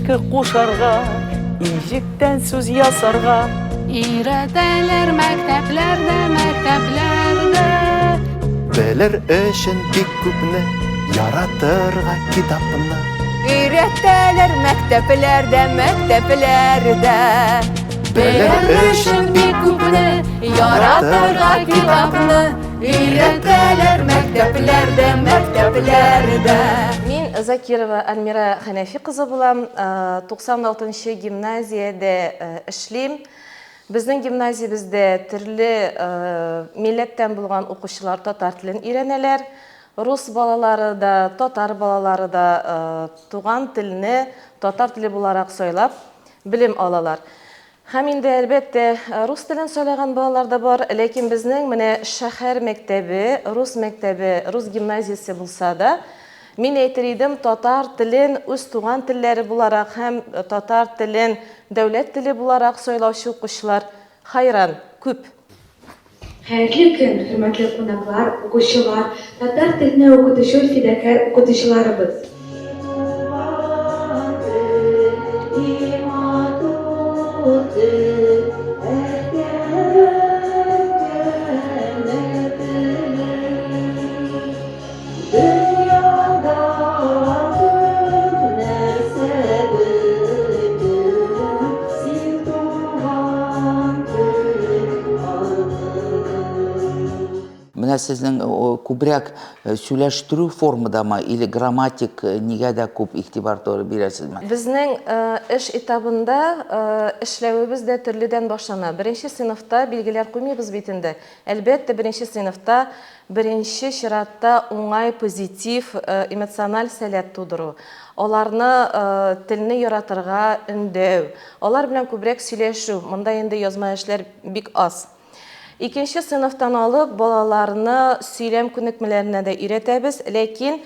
Иҗек кушарга, иҗектән сүз ясарга. Өйрәтәләр мәктәпләрдә, мәктәпләрдә. Белер өчен бик күпне, яратырга китапны. Өйрәтәләр мәктәпләрдә, мәктәпләрдә. Белер өчен бик күпне, яратырга китапны. Өйрәтәләр мәктәпләрдә, мәктәпләрдә. Мин Закирова Альмира Хәнәфи кызы булам. 96 нчы гимназиядә эшлим. Безнең гимназиябездә төрле милләттән булган укучылар татар телен өйрәнәләр. Рус балалары да, татар балалары да туган телне татар теле буларак сайлап белем алалар. Һәм инде, әлбәттә, рус телен сайлаган балалар да бар, ләкин безнең менә шәһәр мәктәбе, рус мәктәбе, рус гимназиясе булса да, мин әйтер идем, татар телен үз туган телләре буларак һәм татар телен дәүләт теле буларак сайлаучы укучылар, хәйран, күп. Хәерле көн, хөрмәтле кунаклар, укучылар, татар теленә укытучы фидакарь укытучыларыбыз! Менә сезнең күбрәк сөйләштерү формадамы или грамматик нигә дә күп игътибар бирәсезме? Безнең эш этабында эшләвебез дә төрледән башлана. Беренче сыйныфта билгеләр куймыйбыз бит инде. Әлбәттә, беренче сыйныфта беренче чиратта уңай, позитив, эмоциональ сәләт тудыру, аларны телне яратырга өндәү, алар белән күбрәк сөйләшү, монда инде язма эшләр бик аз. Икенче сыйныфтан алып балаларны сөйләм күнекмәләренә дә өйрәтәбез, ләкин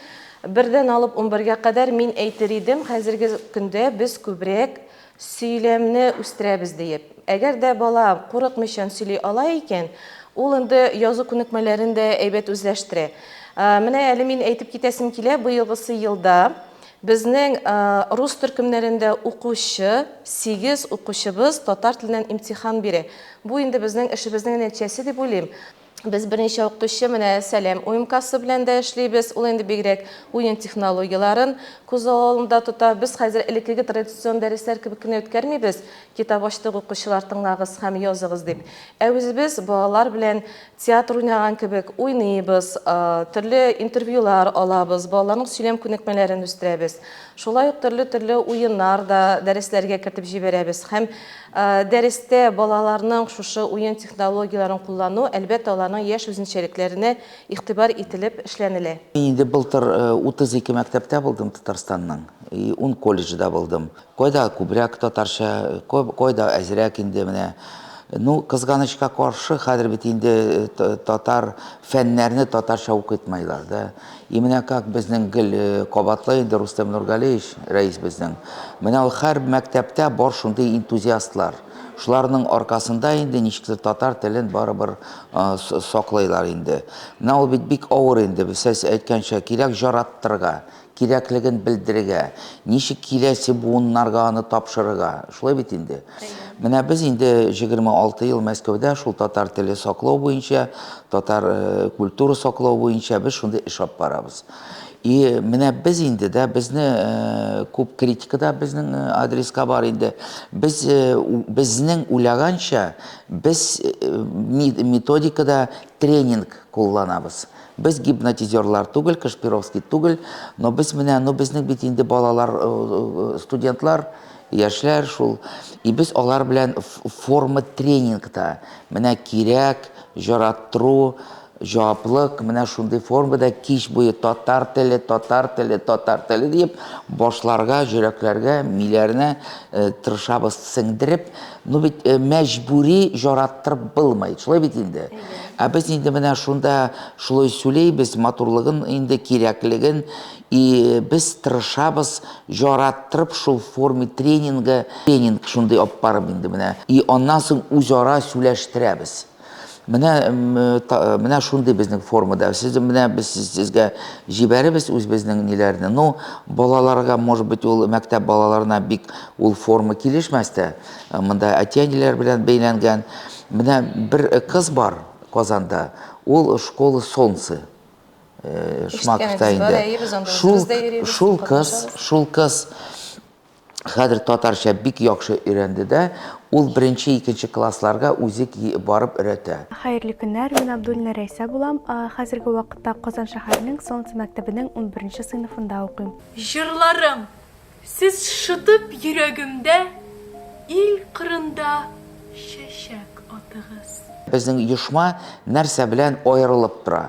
бердән алып унбергә кадәр мин әйтер идем, хәзерге көндә без күбрәк сөйләмне үстерәбез диеп. Әгәр дә бала курыкмыйчан сөйли ала икән, ул инде язу күнекмәләрен дә әйбәт үзләштерә. Менә әле мин әйтеп китәсем килә, быелгысы елда безнең рус төркемнәрендә укучы сигез укучыбыз татар теленнән имтихан бирә. Бу инде безнең эшебезнең нәтиҗәсе дип уйлыйм. Без берничә укытучы менә Сәлам УМКсы белән дә эшлибез. Ул инде бигрәк уен технологияләрен күз алдында тота. Без хәзер элеккеге традицион дәресләр кебек кенә үткәрмибез, китап ачтык, укучылар тыңлагыз һәм языгыз дип. Ә үзебез балалар белән театр уйнаган кебек уйныйбыз, төрле интервьюлар алабыз, балаларның сөйләм күнекмәләрен үстерәбез. Шулай ук төрле-төрле уеннар да дәресләргә кертеп җибәрәбез һәм Дәрестә балаларның шушы уен технологияләрен куллану, әлбәттә, аларның яшь үзенчәлекләренә игътибар ителеп эшләнелә. Мин инде былтыр 32 мәктәптә булдым Татарстанның, и ун колледжда булдым. Кайда күбрәк татарча, кайда әзрәк инде менә. Ну, кызганычка каршы, хәзер бит инде татар фәннәрне татарча укытмыйлар, да. И менә как безнең гел кабатлый инде Рустем Нургалиевич, рәис безнең. Менә ул һәр мәктәптә бар шундый энтузиастлар. Шуларның аркасында инде ничектер татар телен барыбер саклыйлар инде. Менә ул бит бик авыр инде, сез әйткәнчә, кирәк жараттырга, кирәклеген белдерергә, ничек киләсе буыннарга аны тапшырырга. Шулай бит инде. Менә без инде 26 ел Мәскәүдә шул татар теле саклау буенча, татар э, культура саклау буенча без шундый эш алып барабыз. И менә без инде дә безне э, күп критика да безнең э, адреска бар инде. Без безнең уйлаганча без методикада тренинг кулланабыз. Без гипнотизерлар түгел, Кашпировский түгел, но без менә, ну безнең бит инде балалар, студентлар, Яшьләр шул. И без алар белән форма тренингта. Менә кирәк, җараттыру, җаваплык, менә шундый формада кич буе татар теле, татар теле, татар теле диеп башларга, йөрәкләргә, миләренә э, тырышабыз сеңдереп, ну бит э, мәҗбүри жараттырып булмый. Шулай бит инде. Ә без инде менә шунда шулай сөйләйбез, матурлыгын инде кирәклеген И без тырышабыз җараттырып шул форме тренинга, тренинг шундый алып барып инде менә. И аннан соң үзара сүләштерәбез. Менә менә шундый безнең формада. Сез менә без сезгә җибәребез үзебезнең ниләрне. Ну, балаларга, может быть, ул мәктәп балаларына бик ул форма килешмәс тә. Монда әти-әниләр белән бәйләнгән. Менә бер кыз бар Казанда. Ул школа солнце. Шмаковта инде. Шул шул кыз, шул кыз хәзер татарча бик яхшы өйрәнде дә, ул беренче, икенче классларга үзе барып өйрәтә. Хәерле көннәр, мин Абдуллина Рәйсә булам. Хәзерге вакытта Казан шәһәренең Солнце мәктәбенең унберенче сыйныфында укыйм. Җырларым, сез шытып йөрәгемдә Ил кырында чәчәк атыгыз. Безнең оешма нәрсә белән аерылып тора?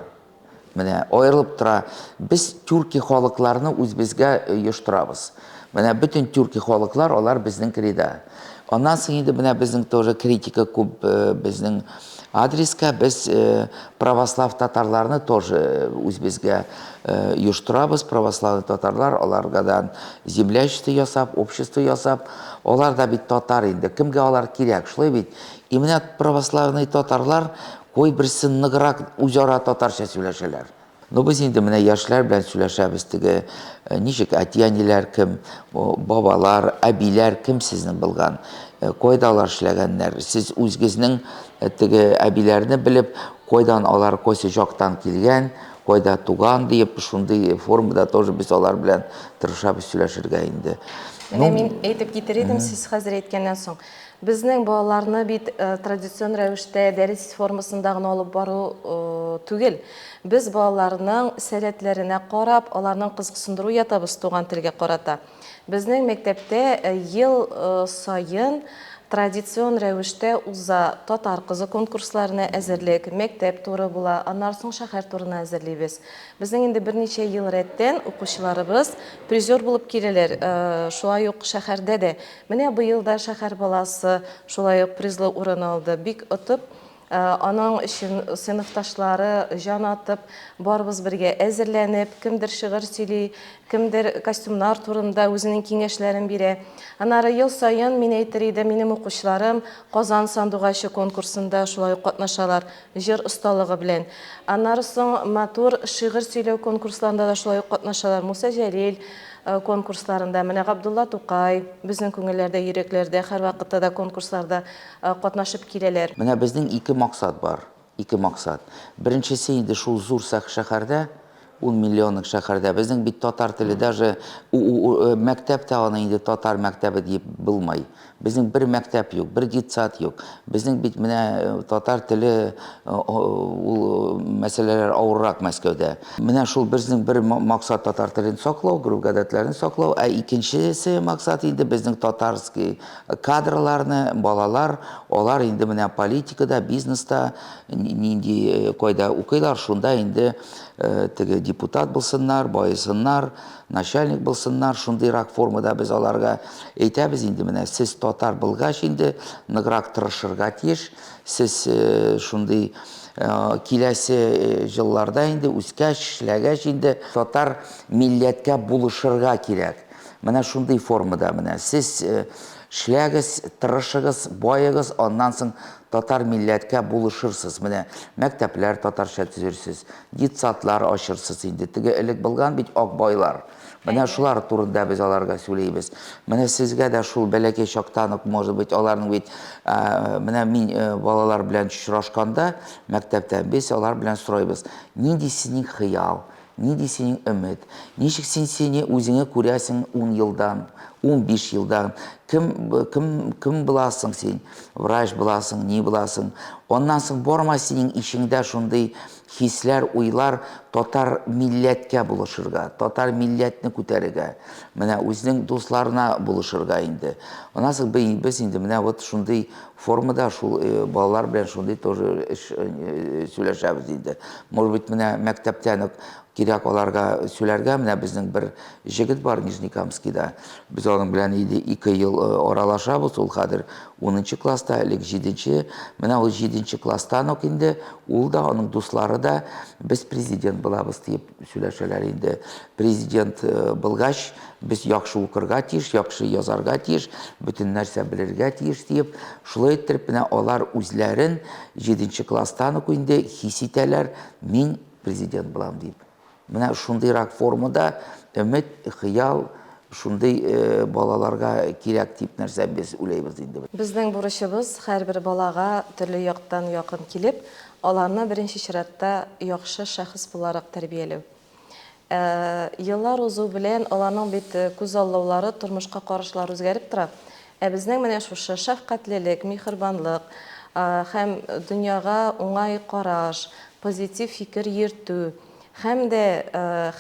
Менә аерылып тора. Без тюрки халыкларны үзебезгә оештырабыз. Менә бөтен тюрки халыклар алар безнең крида. Аннан соң инде менә безнең тоже критика күп безнең адреска. Без православ татарларны тоже үзебезгә оештырабыз. Православный татарлар аларга да землячество ясап, общество ясап, алар да бит татар инде. Кемгә алар кирәк, шулай бит? И менә православный татарлар Кайберсе ныграк үзара татарча сөйләшәләр. Ну, без инде менә яшьләр белән сөйләшәбез, теге э, ничек әти-әниләр кем, бабалар, әбиләр кем сезнең булган, э, кайда алар эшләгәннәр, сез үзегезнең э, теге әбиләрне белеп, кайдан алар кайсы жактан килгән, кайда туган диеп, шундый формада тоже без алар белән тырышабыз сөйләшергә инде. Менә мин әйтеп китер идем, сез хәзер әйткәннән соң. Безнең балаларны бит традицион рәвештә дәрес формасында гына алып бару түгел. Без балаларның сәләтләренә карап, аларның кызыксындыру ятабыз туган телгә карата. Безнең мәктәптә ел саен традицион рәвештә уза Татар кызы конкурсларына әзерлек, мәктәп туры була, аннары соң шәһәр турына әзерлибез. Безнең инде берничә ел рәттән укучыларыбыз призер булып киләләр, шулай ук шәһәрдә дә. Менә быел да шәһәр баласы шулай ук призлы урын алды. Бик отып, аның өчен сыйныфташлары җан атып, барыбыз бергә әзерләнеп, кемдер шигырь сөйли, кемдер костюмнар турында үзенең киңәшләрен бирә. Аннары ел саен, мин әйтер идем, минем укучыларым Казан сандугачы конкурсында шулай ук катнашалар, җыр осталыгы белән. Аннары соң матур шигырь сөйләү конкурсларында да шулай ук катнашалар. Муса Җәлил, конкурсларында, менә Габдулла Тукай безнең күңелләрдә, йөрәкләрдә һәрвакытта да конкурсларда катнашып киләләр. Менә безнең ике максат бар, ике максат. Беренчесе инде шул зур шәһәрдә, ун миллионлык шәһәрдә, безнең бит татар теле даже мәктәп тә аны инде татар мәктәбе диеп булмый. Безнең бер мәктәп юк, бер детсад юк. Безнең бит менә татар теле ул мәсьәләләр авыррак Мәскәүдә. Менә шул безнең бер максат татар телен саклау, гореф-гадәтләрен саклау, ә икенчесе максат инде безнең татарский кадрларны, балалар, алар инде менә политикада, бизнеста нинди кайда укыйлар, шунда инде теге депутат булсыннар, баесыннар, Начальник булсыннар, шундыйрак формада без аларга әйтәбез инде, менә сез татар булгач инде ныграк тырышырга тиеш, сез шундый киләсе җылларда инде үскәч, эшләгәч инде татар милләткә булышырга кирәк. Менә шундый формада менә сез эшләгез, тырышыгыз, баегыз, аннан соң татар милләткә булышырсыз. Менә мәктәпләр татарча төзерсез, Детсадлар ачырсыз инде. Теге элек булган бит ак байлар. Менә шулар турында без аларга сөйлибез. Менә сезгә дә шул бәләкәй чактан ук, может быть, аларның бит, менә мин балалар белән очрашканда мәктәптә, без алар белән сорыйбыз, нинди синең хыял, нинди синең өмет, ничек син сине үзеңе күрәсең 10 елдан, 15 елдан, кем, кем, кем буласың син, врач буласың, ни буласың. Аннан соң барма синең ичеңдә шундый Хисләр, уйлар татар милләткә булышырга, татар милләтне күтәрергә, менә үзенең дусларына булышырга инде. Аннан соң без инде менә вот шундый формада шул балалар белән шундый тоже эш сөйләшәбез инде. Может быть, менә мәктәптән үк кирәк аларга сөйләргә. Менә безнең бер җегет бар Нижнекамскида. Без аның белән иде 2 ел аралашабыз, ул хәзер унынчы класста, элек җиденче. Менә ул җиденче класстан ук инде ул да, аның дуслары да без президент булабыз диеп сөйләшәләр инде. Президент булгач, без яхшы укырга тиеш, яхшы язарга тиеш, бөтен нәрсә белергә тиеш диеп, шулай иттереп менә алар үзләрен җиденче класстан ук инде хис итәләр, мин президент булам дип. Менә шундыйрак формада өмет, хыял шундый балаларга кирәк дип нәрсә без уйлыйбыз инде. Безнең бурычыбыз, һәрбер балага төрле яктан якын килеп, аларны беренче чиратта яхшы шәхес буларак тәрбияләү. Еллар узу белән аларның бит күзаллаулары, тормышка карашлары үзгәреп тора. Ә безнең менә шушы шәфкатьлелек, миһербанлык һәм дөньяга уңай караш, позитив фикер йөртү һәм дә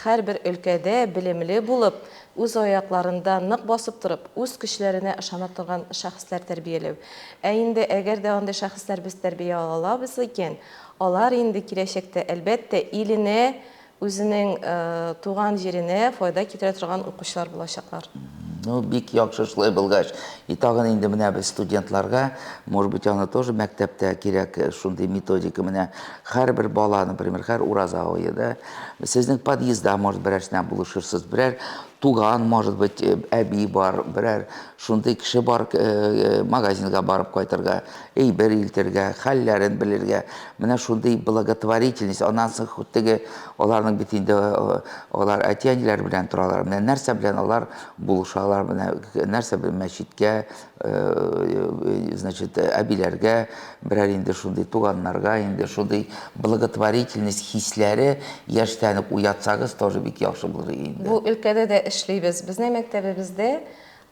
һәрбер өлкәдә белемле булып, үз аякларында нык басып торып, үз көчләренә ышана торган шәхесләр тәрбияләү. Ә инде әгәр дә андый шәхесләр без тәрбия ала алабыз икән, алар инде киләчәктә, әлбәттә, иленә, Үзенең туган җиренә файда китерә торган укучылар булачаклар. Ну, бик яхшы шулай булгач. И тагын инде менә без студентларга, может быть, аны тоже мәктәптә кирәк шундый методика, менә һәрбер бала, например, һәр ураза ае, да, сезнең подъездда, может, берәрсенә булышырсыз, берәр туган, может быть, әби бар, берәр шундый кеше бар, магазинга барып кайтырга, әйбер илтергә, хәлләрен белергә. Менә шундый благотворительность. Аннан соң теге аларның бит инде алар әти-әниләр белән торалар. Менә нәрсә белән алар булышалар, менә нәрсә белән мәчеткә, значит, әбиләргә, берәр инде шундый туганнарга инде шундый благотворительность хисләре яшьтән үк уятсагыз, тоже бик яхшы булыр инде. Бу өлкәдә дә эшлибез. Безнең мәктәбебездә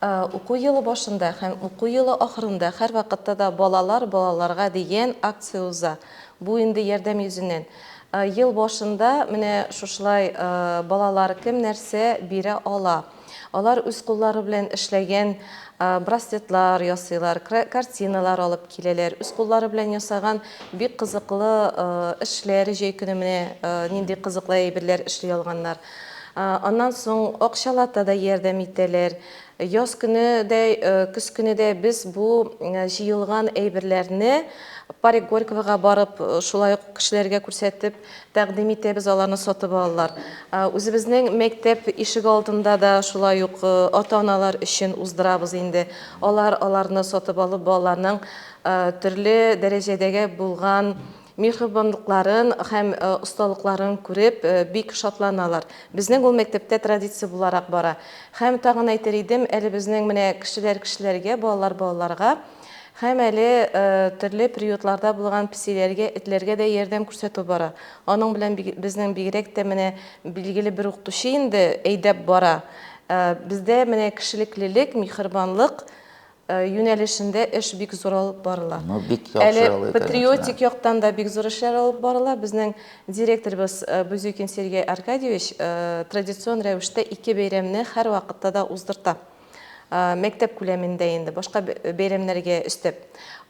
Уку елы башында һәм уку елы ахырында һәрвакытта да Балалар балаларга дигән акция уза. Бу инде ярдәм йөзеннән. Ел башында менә шушылай балалар кем нәрсә бирә ала. Алар үз куллары белән эшләгән браслетлар ясыйлар, картиналар алып киләләр. Үз куллары белән ясаган бик кызыклы эшләр, җәй көне менә нинди кызыклы әйберләр эшли алганнар. Аннан соң акчалата да ярдәм итәләр. Яз көне дә, көз көне дә без бу җыелган әйберләрне Парк Горькогога барып, шулай ук кешеләргә күрсәтеп, тәкъдим итәбез, аларны сатып алалар. Үзебезнең мәктәп ишек алдында да шулай ук ата-аналар өчен уздырабыз инде. Алар аларны сатып алып, балаларның төрле дәрәҗәдәге булган Миһербанлыкларын һәм осталыкларын күреп, бик шатланалар. Безнең ул мәктәптә традиция буларак бара. Һәм тагын әйтер идем, әле безнең менә кешеләр кешеләргә, балалар балаларга һәм әле төрле приютларда булган песиләргә, этләргә дә ярдәм күрсәтү бара. Аның белән безнең бигрәк тә менә билгеле бер укытучы инде әйдәп бара. Бездә менә кешелеклелек, миһербанлык юнәлешендә эш бик зур алып барыла. Ну, бик яхшы Әле алай, патриотик конечно. яктан да бик зур эшләр алып барыла. Безнең директорыбыз Бузюкин Сергей Аркадьевич традицион рәвештә ике бәйрәмне һәрвакытта да уздырта. Мәктәп күләмендә инде, башка бәйрәмнәргә өстәп.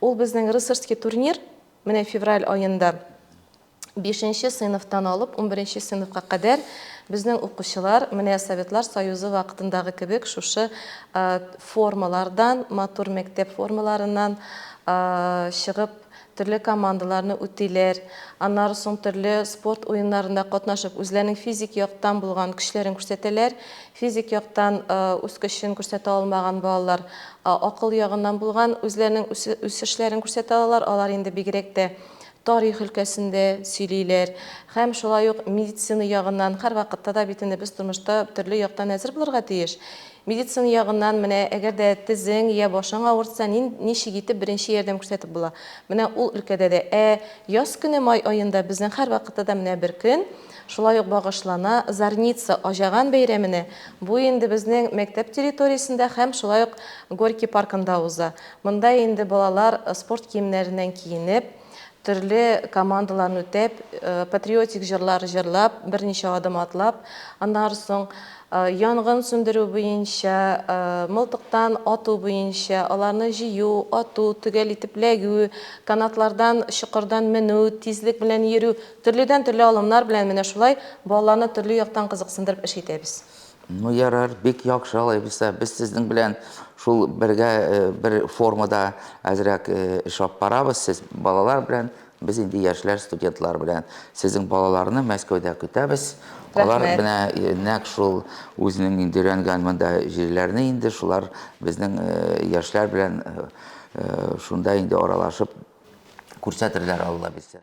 Ул безнең рыцарский турнир, менә февраль аенда Бишенче сыйныфтан алып унберенче сыйныфка кадәр безнең укучылар менә Советлар Союзы вакытындагы кебек шушы формалардан, матур мәктәп формаларыннан чыгып, төрле командаларны үтиләр. Аннары соң төрле спорт уеннарында катнашып, үзләренең физик яктан булган көчләрен күрсәтәләр. Физик яктан үз көчен күрсәтә алмаган балалар акыл ягыннан булган үзләренең үсешләрен күрсәтә алалар. Алар инде бигрәк тә тарих өлкәсендә сөйлиләр һәм шулай ук медицина ягыннан һәрвакытта да бит инде без тормышта төрле яктан әзер булырга тиеш. Медицина ягыннан менә әгәр дә тезең я башың авыртса, ничек итеп беренче ярдәм күрсәтеп була. Менә ул өлкәдә дә. Ә яз көне май аенда безнең һәрвакытта да менә бер көн шулай ук багышлана Зарница, Аҗаган бәйрәменә. Бу инде безнең мәктәп территориясендә һәм шулай ук Горький паркында уза. Монда инде балалар спорт киемнәреннән киенеп, төрле командаларны үтәп, патриотик җырлар җырлап, берничә адым атлап, аннары соң янгын сүндерү буенча, мылтыктан ату буенча, аларны җыю, ату, төгәл итеп ләгү, канатлардан, чокырдан менү, тизлек белән йөрү, төрледән-төрле алымнар белән менә шулай балаларны төрле яктан кызыксындырып эш итәбез. Ну, ярар, бик яхшы алай булса. Без сезнең белән шул бергә бер формада әзрәк эш алып барабыз. Сез балалар белән, без инде яшьләр, студентлар белән. Сезнең балаларны Мәскәүдә көтәбез. Алар менә нәкъ шул үзенең инде өйрәнгән монда җирләрне инде шулар безнең яшьләр белән шунда инде аралашып күрсәтерләр, Алла бирсә.